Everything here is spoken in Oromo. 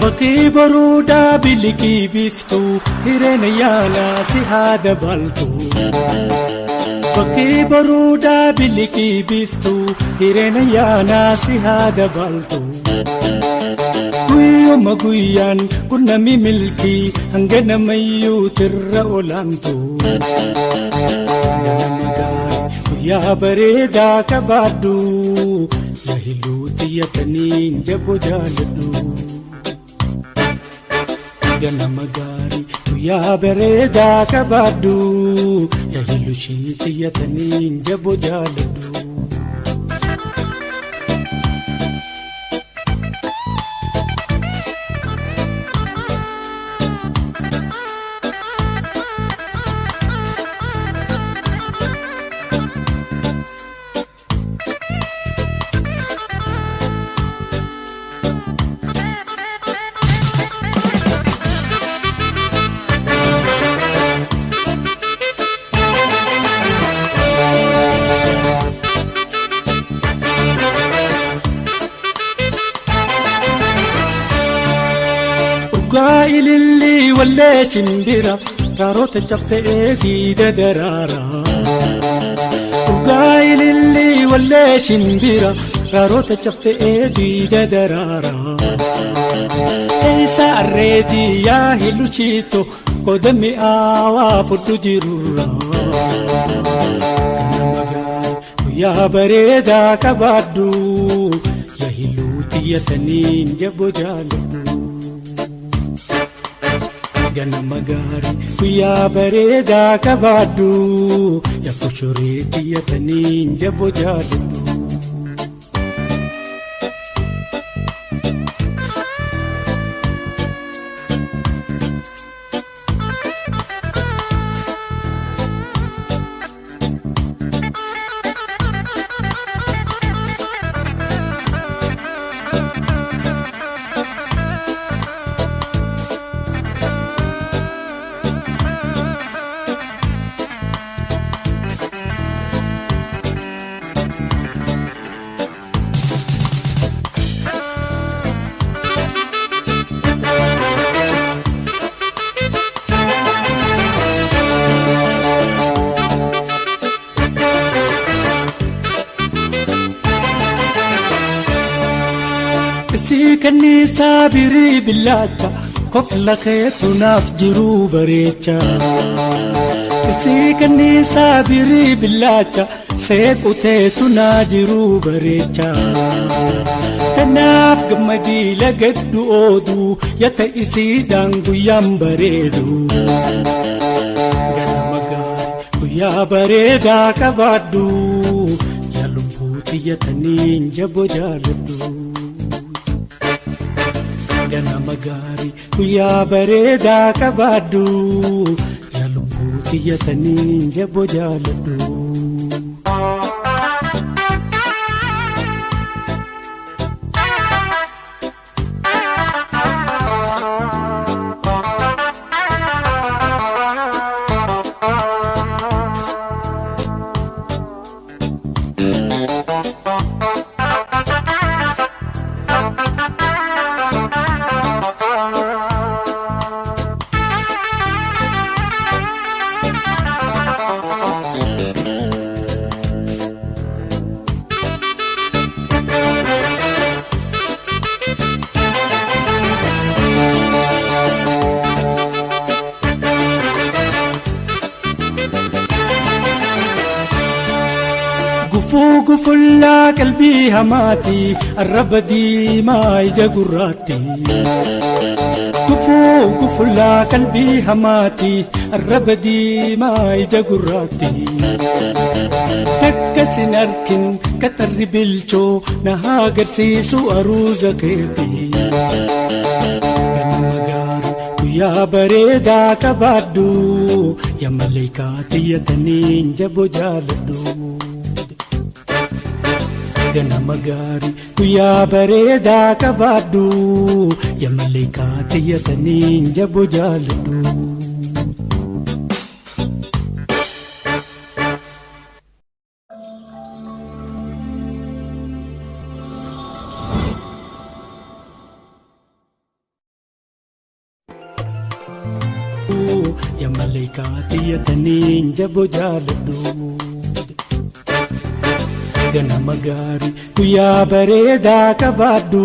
Bakki baruudaa bilikii biftuu hireena yaalaa si haa dabaltu. Bakki baruudaa bilikii biftuu hireena yaalaa si haa dabaltu. Guyyuma guyyaan qunnami milkii hanga namayyuu tirra olaantu. Ganama gaarii guyyaa bareedaa qabaadhu yaa hiluu xiyyataniin jaboo jaaladhu. Ganama gaarii guyyaa bareedaa qabaadhu yaa hilushii xiyyataniin jaboo jaaladhu. Dhugaa ilillii wallee shimbira raaroota caffee diida daraara. Dhugaa ilillii wallee shimbira raaroota caffee diida daraara. Keessa arreetii yaa hiluchiito qoda mi'aawaa fudhu jirurra. Ganama gaarii guyyaa bareedaa qabaadhu yaa hiluu xiyyataniin jaboo jaaladhu. Ganama gaarii guyyaa bareedaa qabaadhu yaa koshoree xiyyataniin jaboo jaaladhu. Isii kanniisaa birii billaacha kofla keetu naaf jiruu bareecha. Isii kanniisaa birii billaacha seequ teetu naa jiruu bareecha. Kanaaf gammadii lagaddu ooduu yata isiidhaan guyyaan bareedu. Ganama gaarii guyyaa bareedaa qabaadhu yaa lubbuu xiyyataniin jaboo jaaladhu. Ganama gaarii guyyaa bareedaa qabaadhu yaa lubbuu xiyyataniin jaboo jaaladhu. Gufuu gufullaa qalbii hamaati arraba diimaa ija gurraatti. Gufuu gufullaa qalbii hamaati arraba diimaa ija gurraatti. Takka sin arkin qaxarri bilchoo na haa agarsiisu aruuza keeti. Ganama gaarii guyyaa bareedaa qabaadhu Yaa maleekaa xiyyataniin jaboo jaaladhu. Ganama gaarii guyyaa bareedaa qabaadhu. Yaa maleekaa xiyyataniin jaboo jaaladhu. Yaa maleekaa xiyyataniin jaboo jaaladhu. Ganama gaarii guyyaa bareedaa qabaadhu.